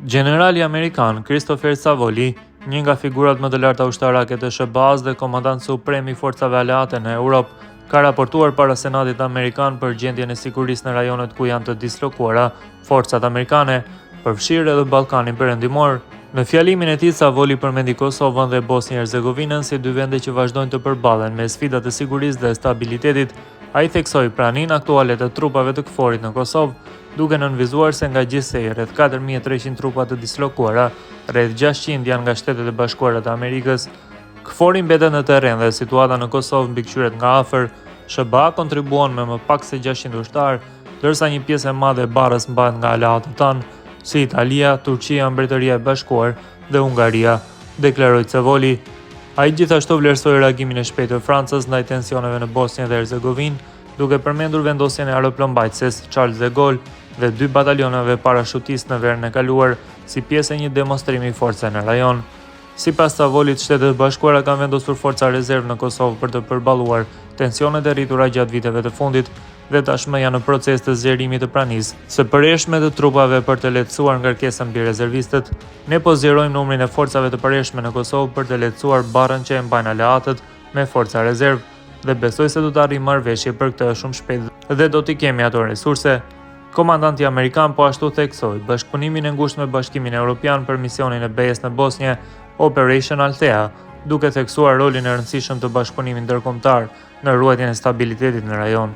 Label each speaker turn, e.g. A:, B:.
A: Gjenerali amerikan Christopher Cavoli, një nga figurat më të larta ushtarake të SHBA-s dhe komandant suprem i forcave aleate në Europë, ka raportuar para Senatit Amerikan për gjendjen e sigurisë në rajonet ku janë të dislokuara forcat amerikane, përfshirë edhe Ballkanin Perëndimor. Në fjalimin e tij, Cavoli përmendi Kosovën dhe Bosnjë-Hercegovinën si dy vende që vazhdojnë të përballen me sfida të sigurisë dhe stabilitetit. Ai theksoi praninë aktuale të trupave të KFOR-it në Kosovë, duke nënvizuar se nga gjithsej rreth 4300 trupa të dislokuara, rreth 600 janë nga Shtetet e Bashkuara të Amerikës. KFOR-i mbetet në terren dhe situata në Kosovë mbikëqyret nga afër. SHBA kontribuon me më pak se 600 ushtarë, ndërsa një pjesë e madhe e barrës mbahet nga aleatët tanë, si Italia, Turqia, Mbretëria e Bashkuar dhe Hungaria, deklaroi Cavoli. Ai gjithashtu vlerësoi reagimin e shpejtë të Francës ndaj tensioneve në Bosnjë dhe Hercegovinë, duke përmendur vendosjen e aeroplanmbajtëses Charles de Gaulle dhe dy batalioneve parashutistë në verën e kaluar si pjesë e një demonstrimi force në rajon. Sipas Cavolit, Shtetet e Bashkuara kanë vendosur forca rezervë në Kosovë për të përballuar tensionet e rritura gjatë viteve të fundit dhe tashmë janë në proces të zgjerimit të pranisë së përhershme të trupave për të lehtësuar ngarkesën mbi rezervistët. Ne po zgjerojmë numrin e forcave të përhershme në Kosovë për të lehtësuar barrën që e mbajnë aleatët me forca rezervë dhe besoj se do të arrijmë marrëveshje për këtë shumë shpejt dhe do t'i kemi ato resurse. Komandanti amerikan po ashtu theksoi bashkëpunimin e ngushtë me Bashkimin Evropian për misionin e BE-së në Bosnjë, Operation Althea, duke theksuar rolin e rëndësishëm të bashkëpunimit ndërkombëtar në ruajtjen e stabilitetit në rajon.